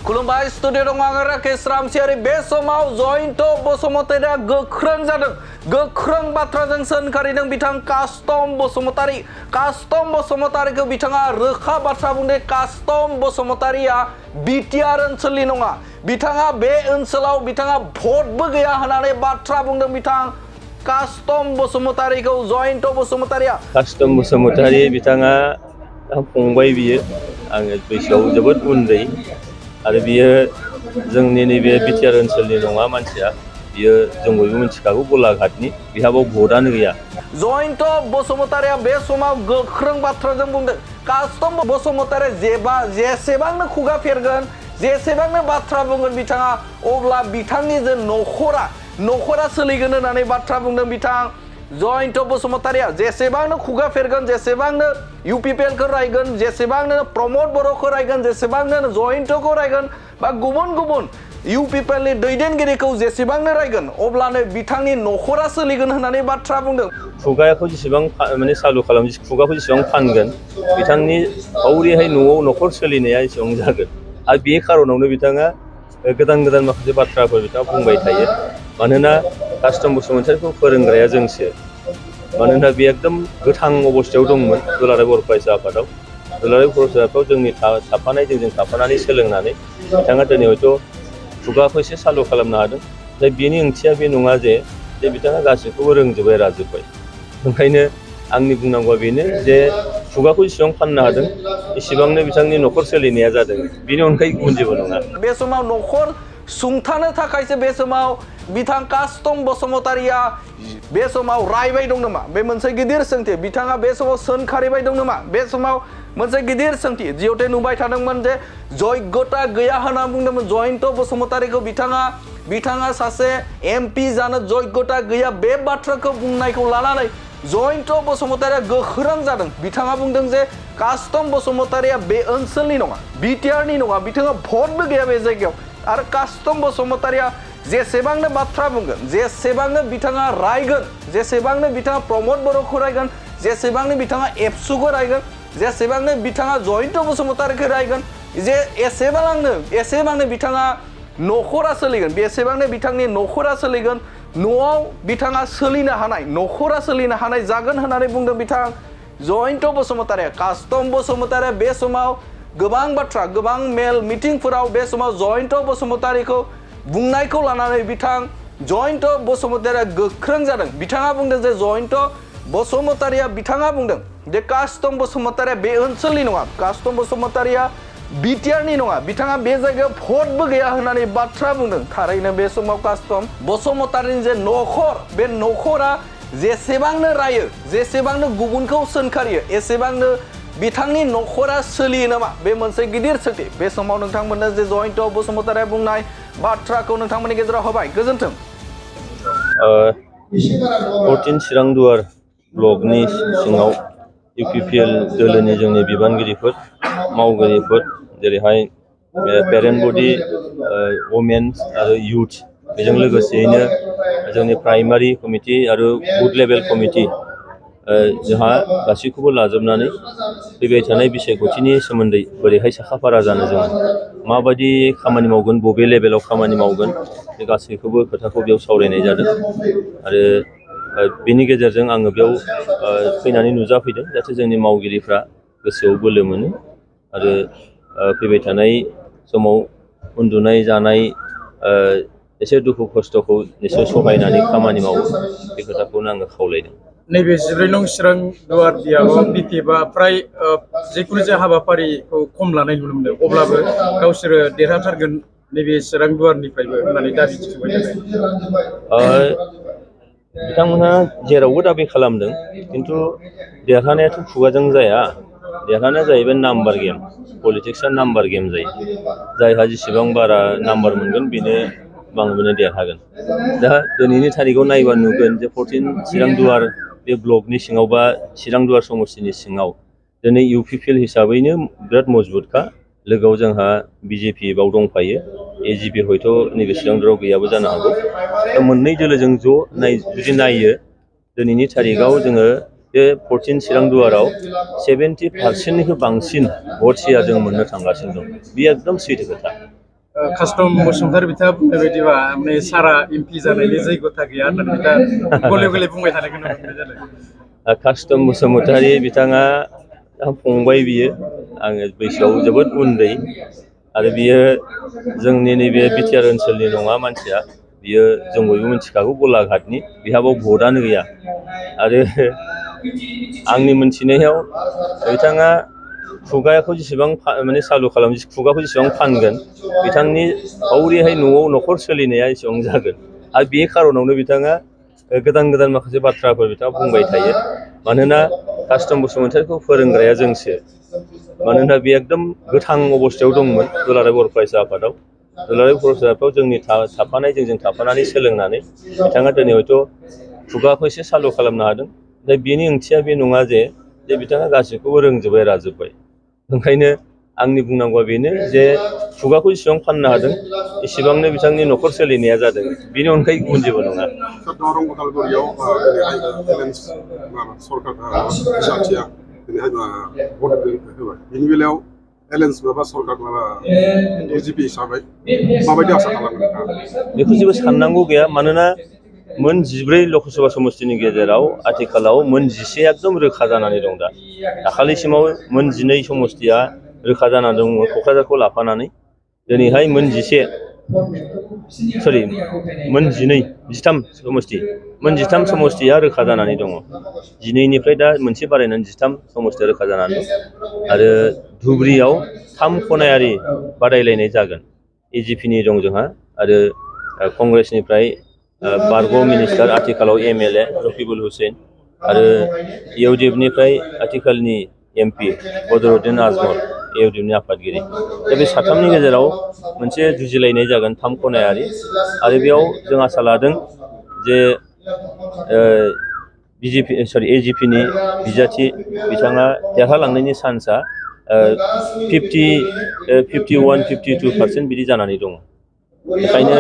खुलुमबाय स्टुडिअ दं आङो राकेश रामसियारि बे समाव जयन्त बसुमतारिया गोख्रों जादों गोख्रों बाथ्राजों सोंखारिदों बिथां कास्टम बसुमतारिखौ बिथाङा रोखा बाथ्रा बुंदों कास्टम बसुमतारिया बिटिआर ओनसोलनि नङा बिथाङा बे ओनसोलाव बिथाङा भटबो गैया होननानै बाथ्रा बुंदों बिथां कास्टम बसुमतारिखौ जयन्त बसुमतारिया कास्टम बसुमतारि बिथाङा फंबाय बियो आङो बैसोआव जोबोद उन्दै आरो बियो जोंनि नैबे बिटिआर ओनसोलनि नङा मानसिया बियो जों बयबो मिथिखागौ गलाघाटनि बिहाबो भटआनो गैया जयन्त बसुमतारिया बे समाव गोख्रों बाथ्राजों बुंदों कास्टम बसुमतारिया जेसेबांनो खुगा फेरगोन जेसेबांनो बाथ्रा बुंगोन बिथाङा अब्ला बिथांनि जे नखरा सोलिगोन होननानै बाथ्रा बुंदों बिथां जयन्त बसुमतारिया जेसेबांनो खुगा फेरगोन जेसेबांनो UPPL रायगोन जेसेबांनो प्रमोद बर'खौ रायगोन जेसेबांनो जयन्तखौ रायगोन बा गुबुन UPPL नि दैदेनगिरिखौ जेसेबांनो रायगोन अब्लानो बिथांनि नखरा सोलिगोन होननानै बाथ्रा बुंदों खुगाखौ जेसेबां माने सालु खालाम खुगाखौ जेसेबां फानगोन बिथांनि फावरिहाय नखर सोलिनाया एसेबां जागोन आरो बे खारनावनो बिथाङा गोदान माखासे बाथ्राफोर बिथाङा बुंबाय थायो मानोना कास्टम बसुमतारिखौ फोरोंग्राया जोंसो मानोना बे एकदम गोथां अबस्थायाव दंमोन दुलाराय बर' फरायसा आफादाव दुलाराय फरायसा आफादाव जोंनि जोंजों थाफानानै सोलोंनानै बिथाङा दिनै हयथ' खुगाखौ एसे सालु खालामनो हादों दा बेनि ओंथिया बे नङा जे बिथाङा गासैखौबो रोंजोबबाय राजोब्बाय ओंखायनो आंनि बुंनांगौआ बेनो जे खुगाखौ जेसेबां फाननो हादों एसेबांनो बिथांनि नखर सोलिनाया जादों बेनि अनगायै गुबुन जेबो नङा बे समाव नखर सुंथानो थाखायसो बे समाव बिथां कास्टम बसुमतारिया बे समाव रायबाय दं नामा बे मोनसे गिदिर सोंथि बिथाङा बे समाव सोंखारिबाय दं नामा बे समाव मोनसे गिदिर सोंथि जिहेतु नुबाय थादोंमोन जे जयगता गैया होनना बुंदोंमोन जयन्त बसुमतारिखौ बिथाङा सासे MP जानो जयगता गैया बे बाथ्राखौ बुंनायखौ लानानै जयन्त बसुमतारिया गोख्रों जादों बिथाङा बुंदों जे कास्टम बसुमतारिया बे ओनसोलनि नङा बिटिआरनि नङा बिथाङा भटबो गैया बे जायगायाव आरो कास्टम बसुमतारिया जेसेबांनो बाथ्रा बुंगोन जेसेबांनो बिथाङा रायगोन जेसेबांनो बिथाङा प्रमोद बर'खौ रायगोन जेसेबांनो बिथाङा एबसुखौ रायगोन जेसेबांनो बिथाङा जयन्त बसुमतारिखौ रायगोन जे एसेबांनो बिथाङा नखरा सोलिगोन बेसेबांनो बिथांनि नखरा सोलिगोन न'आव बिथाङा सोलिनो हानाय नखरा सोलिनो हानाय जागोन होननानै बुंदों बिथां जयन्त बसुमतारिया कास्टम बसुमतारिया बे समाव गोबां बाथ्रा गोबां मेल मिटिंफोराव बे समाव जयन्त बसुमतारिखौ बुंनायखौ लानानै बिथां जयन्त बसुमतारिया गोख्रों जादों बिथाङा बुंदों जे जयन्त बसुमतारिया बिथाङा बुंदों जे कास्टम बसुमतारिया बे ओनसोलनि नङा कास्टम बसुमतारिया बिटिआरनि नङा बिथाङा बे जायगायाव भटबो गैया होननानै बाथ्रा बुंदों थारैनो बे समाव कास्टम बसुमतारिनि जे नखर बे नखरा जेसेबांनो रायो जेसेबांनो गुबुनखौ सोंखारियो एसेबांनो बिथांनि नखरा सोलियो नामा बे मोनसे गिदिर सोंथि बे समाव नोंथांमोननो जे जयन्त बसुमतारिया बुंनाय बाथ्राखौ नोंथांमोननि गेजेराव होबाय गोजोन्थों 14 चिरांदुवार ब्लकनि सिङाव UPPL दोलोनि जोंनि बिबानगिरिफोर मावगिरिफोर जेरैहाय पेरेन्ट बडि वमेन्स आरो युथ बेजों लोगोसेयैनो जोंनि प्राइमारि कमिटि आरो बुथ लेभेल कमिटि जोंहा गासैखौबो लाजोबनानै फैबाय थानाय बिसायख'थिनि सोमोन्दै बोरैहाय साखाफारा जानो जोङो माबायदि खामानि मावगोन बबे लेभेलाव खामानि मावगोन बे गासैखौबो खोथाखौ बेयाव सावरायनाय जादों आरो बेनि गेजेरजों आङो बेयाव फैनानै नुजाफैदों जाहाथे जोंनि मावगिरिफ्रा गोसोआव बोलो मोनो आरो फैबाय थानाय समाव उन्दुनाय जानाय एसे दुखु खस्थ'खौ निसय सहायनानै खामानि मावो बे खोथाखौनो आङो खावलायदों नैबे 14 नं चिरांदुवार दियाव बिटिएफआ फ्राय जिखुनु जाया हाबाफारिखौ खम लानाय नुनो मोनदों अब्लाबो गावसोरो देरहाथारगोन नैबे चिरांदुवारनिफ्रायबो होननानै दाबि थिसनबाय थादों बिथांमोनहा जेरावबो दाबि खालामदों खिन्थु देरहानायाथ' खुगाजों जाया देरहानाया जाहैबाय नाम्बार गेम पलिटिक्सआ नाम्बार गेम जायो जायहा जेसेबां बारा नाम्बार मोनगोन बेनो बांसिन देरहागोन दा दिनैनि थारिखआव नायबा नुगोन जे 14 चिरांदुवार बे ब्लकनि सिङाव बा चिरांदुवार समस्तिनि सिङाव दिनै UPPL हिसाबैनो बिराद मजबुतखा लोगोआव जोंहा BJP बाव दंफायो AGP हयथ' नैबे चिरांदुवाराव गैयाबो जानो हागौ दा मोननै दोलोजों जुदि नायो दिनैनि थारिखआव जोङो बे 14 चिरांदुवाराव 70% निख्रुइ बांसिन भट शेयार जों मोननो थांगासिनो दं बे एकदम सैथो खोथा कास्टम बसुमतारी बिथाङा बुंनाय बायदिबा माने सारा एमपि जानायनि जैगथा गैया होननानै बिथाङा गले गले बुंबाय थानायखौ नुनो मोननाय जादों। कास्टम बसुमतारी बिथाङा फंबाय बियो आङो बैसोआव जोबोद उन्दै आरो बियो जोंनि नैबे बिटिआर ओनसोलनि नङा मानसिया बियो जों बयबो मिथिखागौ गलाघाटनि बिहाबो भटआनो गैया आरो आंनि मोनथिनायाव बिथाङा खुगाखौ जेसेबां माने सालु खालाम खुगाखौ जेसेबां फानगोन बिथांनि औरैहाय न'आव न'खर सोलिनाया एसेबां जागोन आरो बे खार'नावनो बिथाङा गोदान गोदान माखासे बाथ्राफोर बिथाङा बुंबाय थायो मानोना कास्टम बसुमतारीखौ फोरोंग्राया जोंसो मानोना बे एकदम गोथां अबस्थायाव दंमोन दुलाराय बर' फरायसा आफादाव दुलाराय बर' फरायसा आफादाव जोंनि जोंजों थाफानानै सोलोंनानै बिथाङा दिनै हयथ' खुगाखौ एसे सालु खालामनो हादों दा बेनि ओंथिया बे नङा जे बिथाङा गासैखौबो रोंजोबबाय राजोब्बाय ओंखायनो आंनि बुंनांगौआ बेनो जे खुगाखौ जेसेबां फाननो हादों एसेबांनो बिथांनि न'खर सोलिनाया जादों बेनि अनगायै गुबुन जेबो नङा। दरं उदालगुरियाव दिनैहाय एलेन्स सरकार जाथिया दिनैहाय भट होबाय बिनि बेलायाव एलेन्स माबा सरकार माबा बिजेपि हिसाबै माबायदि आसा खालामो बेखौ जेबो साननांगौ गैया मानोना मोन 14 लकसभा समष्टिनि गेजेराव आथिखालाव मोन 11 एकदम रोखा जानानै दं दा दाखालिसिमाव मोन 12 समष्टिया रोखा जानानै दङ क'क्राझारखौ लाफानानै दिनैहाय मोन 13 समष्टि मोन 13 समष्टिया रोखा जानानै दङ 12निफ्राय दा मोनसे बारायनानै 13 समष्टिया रोखा जानानै दं आरो धुबुरीयाव 3 खनायारि बादायलायनाय जागोन एजिपिनि दं जोंहा आरो कंग्रेसनिफ्राय बारग' मिनिस्टार आथिखालाव एमएलए रफिकुल हुसैन आरो इउडिएफनिफ्राय आथिखालनि एमपि बदरुद्दिन आजमल इउडिएफनि आफादगिरि दा बे साथामनि गेजेराव मोनसे जुजिलायनाय जागोन 3 खनायारि आरो बेयाव जों आसा लादों जे एजिपिनि बिजाथि बिथाङा देरहालांनायनि चान्सआ 51-52% बिदि जानानै दङ बेखायनो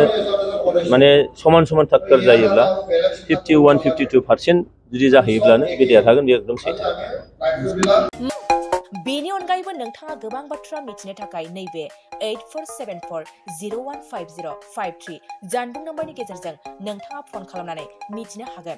माने समान समान टाक्कर जायोब्ला 51-52% जुदि जाहैयोब्लानो बे देरहागोन बे एकदम सैथो। बेनि अनगायैबो नोंथाङा गोबां बाथ्रा मिथिनो थाखाय नैबे 8474015053 जानबुं नम्बरनि गेजेरजों नोंथाङा फन खालामनानै मिथिनो हागोन।